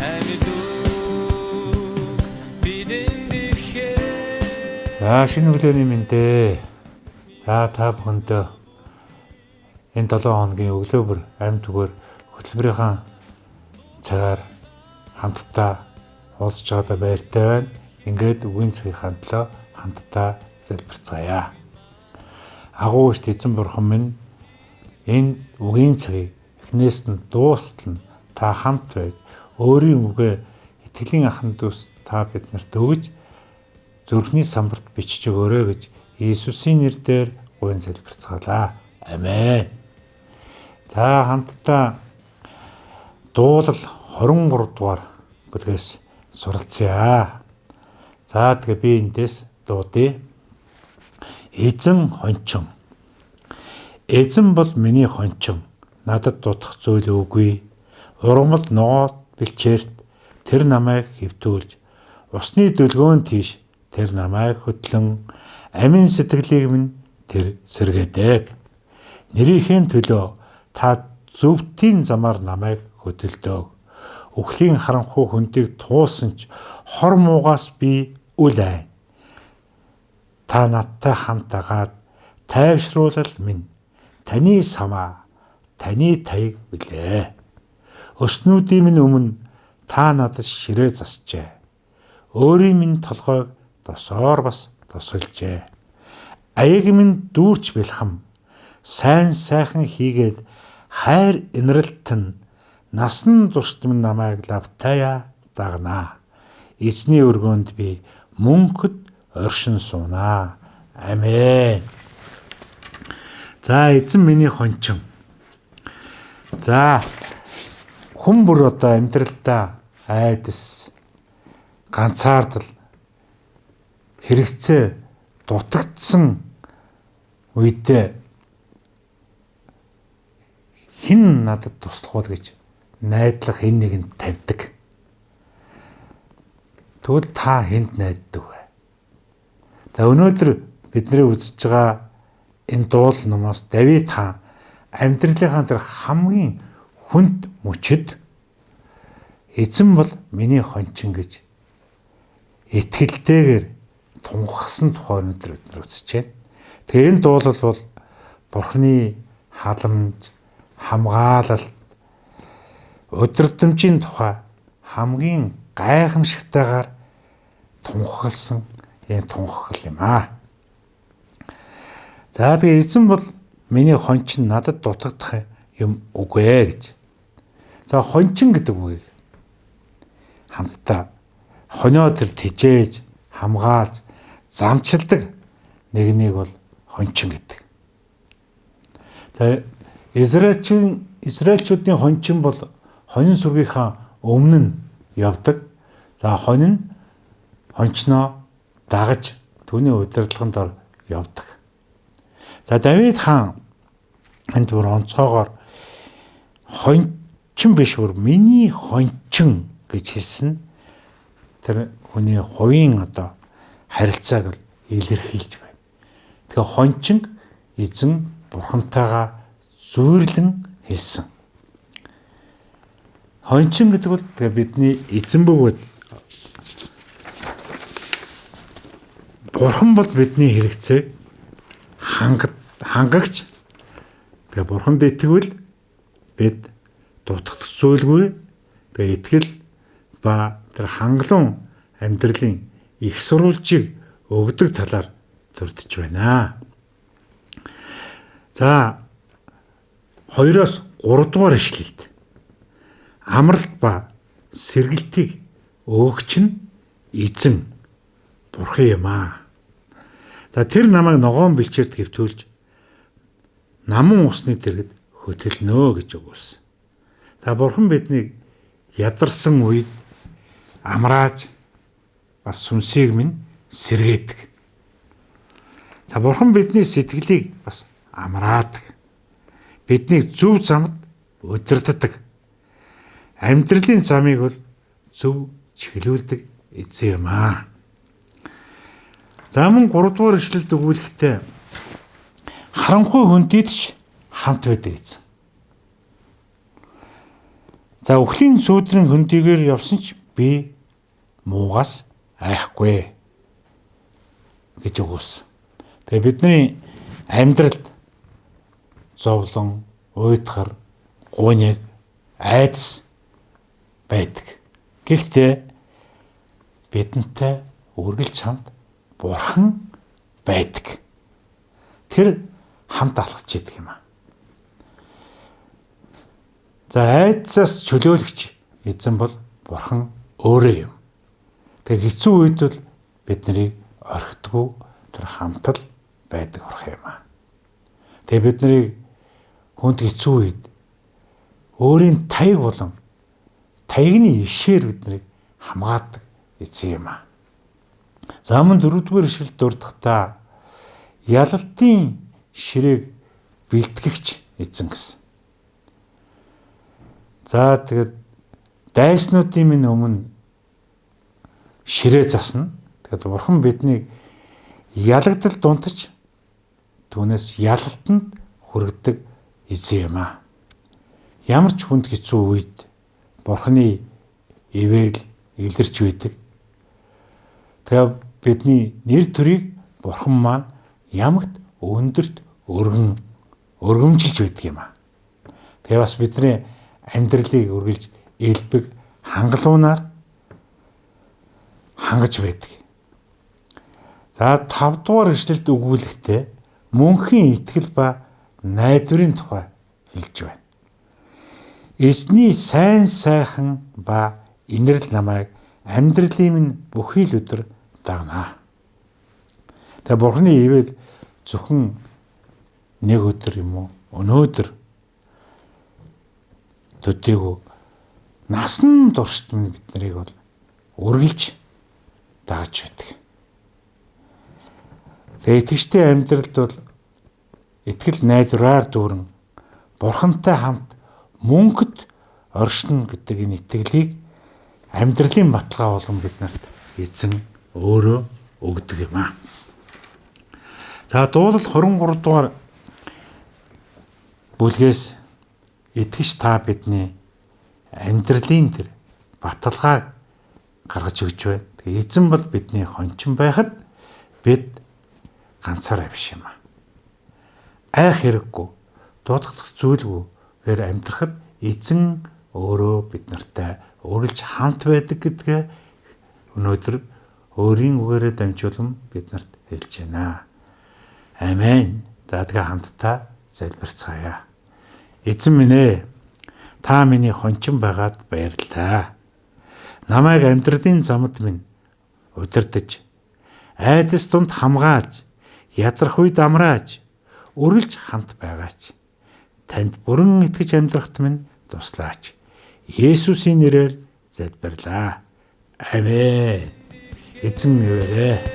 Амьд үг бидэнд ирэхээр. За, шинэ өглөөний мэндээ. За, та бүхэндээ энэ 7 хоногийн өглөө бүр амьд үгээр хөтөлбөрийнхаа цагаар хамтдаа уулзч байгаадаа баяртай байна. Ингээд үгийн цагийн төлөө хамтдаа залбирцгаая. Агуу ишт эзэн бурхан минь, энэ үгийн цагийг эхнээс нь дуустал нь та хамт байж, өөрийн үгээ итгэлийн ахан дүүс та биднэрт өгөж, зүрхний самбарт бичиж өгөөрэй гэж Иесусийн нэрээр гуйн залбирцгаалаа. Амен. За, хамтдаа дуулал 23 дугаар бүлгээс суралцъя. За, тэгээ би эндээс дуудъя. Эзэн хончин. Эзэн бол миний хончин. Надад дутах зүйл үгүй. Ургамал ногоот бэлчээрт тэр намайг хэвтүүлж, усны дөлгөөн тийш тэр намайг хөтлөн, амин сэтгэлийг минь тэр сэргээдэг. Нэрийнхээ төлөө та зөвдийн замаар намайг хөдөлдөг. Үхлийн харанхуй хөндийг туусан ч хор муугаас би үл айн. Та надтай хамт агаад тайвшруулал минь таны самаа, таны таяг билээ. Өснүүдийн минь өмнө та надад ширээ засчээ. Өөрийн минь толгойг досоор бас тусалжээ. Аяг минь дүүрч бэлхам сайн сайхан хийгээд хайр инрэлт нь насан туршид минь намайг лавтая дагнаа. Эзний өргөөнд би мөнхөд оршин суунаа. Амен. За, эзэн миний хончин. За, хүн бүр одоо амьдралдаа айдас, ганцаардал, хэрэгцээ дутагдсан үедээ хэн надад туслах вэ гэж найдлах хэн нэгэнд тавьдаг. Тэгвэл та хэнд найддаг вэ? За, өнөөдөр бидний үзэж байгаа энэ дуул номоос Давид хаан амьдралынхаа тэр хамгийн хүнд мөчөд эзэн бол миний хончин гэж итгэлтэйгээр тунхагласан тухай өнөөдөр бид нар үзэж байна. Тэгээ энэ дуулал бол Бурхны халамж, хамгаалалт, удирдамжийн тухай хамгийн гайхамшигтайгаар тунхагласан ийм тунхаглал юм аа. За, тэгээ эзэн бол миний хончин, надад дутагдах юм үгүй гэж. За, хончин гэдэг үгийг хамтдаа хонио тэр тижээж, хамгаалж, замчилдаг нэгнийг бол хончин гэдэг. За, Израильчүүдийн хончин бол хонин сүргийнхаа өмнө нь явдаг. За, хонин нь хончноо дагаж түүний удирдлаганд ор явдаг. За, Давид хаан энд бүр онцгойгоор хончин биш, бүр миний хончин гэж хэлсэн. Тэр хүний хувийн одоо харилцааг бол илэрхийлж байна. Тэгэхээр хончин эзэн бурхантайгаа зүйрлэн хэлсэн. Хончин гэдэг бол тэгээ бидний эзэн бөгөөд бурхан бол бидний хэрэгцээг хангагч. Тэгээ бурханд итгэвэл бид дутагдах зүйлгүй. Тэгээ итгэл ба тэр хангалуун амьдралын их сурвалжийг өгдөг талаар дурдж байна. За, 2-оос 3 дугаар ишлэлд амралт ба сэргэлтийг өгч нь эзэн бурхан юм аа. За, тэр намайг ногоон бэлчээрт хэвтүүлж намун усны дэргэд хөтөлнө гэж өгүүлсэн. За, бурхан биднийг ядарсан үед амрааж бас сүнсийг минь сэргээдэг. За, бурхан бидний сэтгэлийг бас амраадаг. Биднийг зөв замд удирддаг. Амьдралын замыг бол зөв чиглүүлдэг эзэн юм аа. За, мөн 3 дугаар ишлэлд өгүүлэхдээ харанхуй хүндэд ч хамт байдаг эзэн. За үхлийн сүүдрийн хөндийгээр явсан ч би муугаас айхгүй гэж өгүүлсэн. Тэгээ бидний амьдралд зовлон, уйдгар, гуниг, айдас байдаг. Гэхдээ бидэнтэй үргэлж хамт Бурхан байдаг. Тэр хамт алхаж идэг юм аа. За айдсаас чөлөөлөгч эзэн бол Бурхан өөрөө юм. Тэгээ хэцүү үед бол бид нарыг орхидгүй тэр хамт л байдаг Бурхан юм аа. Тэгээ бид нарыг хүнд хэцүү үед өөрийн таяг болон таягны ишээр бид нарыг хамгаадаг эзэн юм аа. За мөн 4-р ишлэлд дурдахдаа ялалтын ширээг бэлтгэгч эзэн гэсэн. За тэгээд дайснуудын минь өмнө ширээ засна. Тэгээд Бурхан биднийг ялагдал дунтаж түүнээс ялалтанд хүргэдэг эзэн юм аа. Ямар ч хүнд хэцүү үед Бурханы ивэл илэрч байдаг. Тэгээ бидний нэр төрийг Бурхан маань ямагт өндөрт өргөн өргөмжилж байдаг юм аа. Тэгээ бас бидний амьдралыг үргэлж элбэг хангалуунаар хангаж байдаг. За 5 дугаар ишлэлд өгүүлэхдээ мөнхийн итгэл ба найдварын тухай хэлж байна. Эзний сайн сайхан ба инэрл намайг амьдралын минь бүхий л өдөр дагнаа. Тэгээ Бурхны ивэл зөвхөн нэг өдөр юм уу өнөөдөр төдийгүй насан туршид минь бид нарыг бол үргэлж дагаж байдаг. Тэгээ итгэжтэй амьдралд бол итгэл найдвараар дүүрэн Бурхантай хамт мөнгөд оршино гэдэг энэ итгэлийг амьдралын баталгаа болгон бид нарт эзэн өөрөө өгдөг юм аа. За дуулал 23 дугаар бүлгээс итгэж та бидний амьдралын тэр баталгааг гаргаж өгч байна. Тэгээ эзэн бол бидний хончин байхад бид ганцаараа биш юм аа. Айх хэрэггүй, дуудах зүйлгүйгээр амьдрахад эзэн өөрөө бид нартай үргэлж хамт байдаг гэдгээ өнөөдөр өөрийн үгээрээ дамжуулан бид нарт хэлж байна. Амен. За тэгээ хамтдаа залбирцгаая. Эзэн минь ээ, та миний хончин байгаад баярлалаа. Намайг амьдралын замд минь удирдах, айдас дунд хамгаалж, ядрах үед амрааж, үргэлж хамт байгаач. Танд бүрэн итгэж амьдрахт минь туслаач. Есүсийн нэрээр залбирлаа. Амен. Эзэн нэрээ.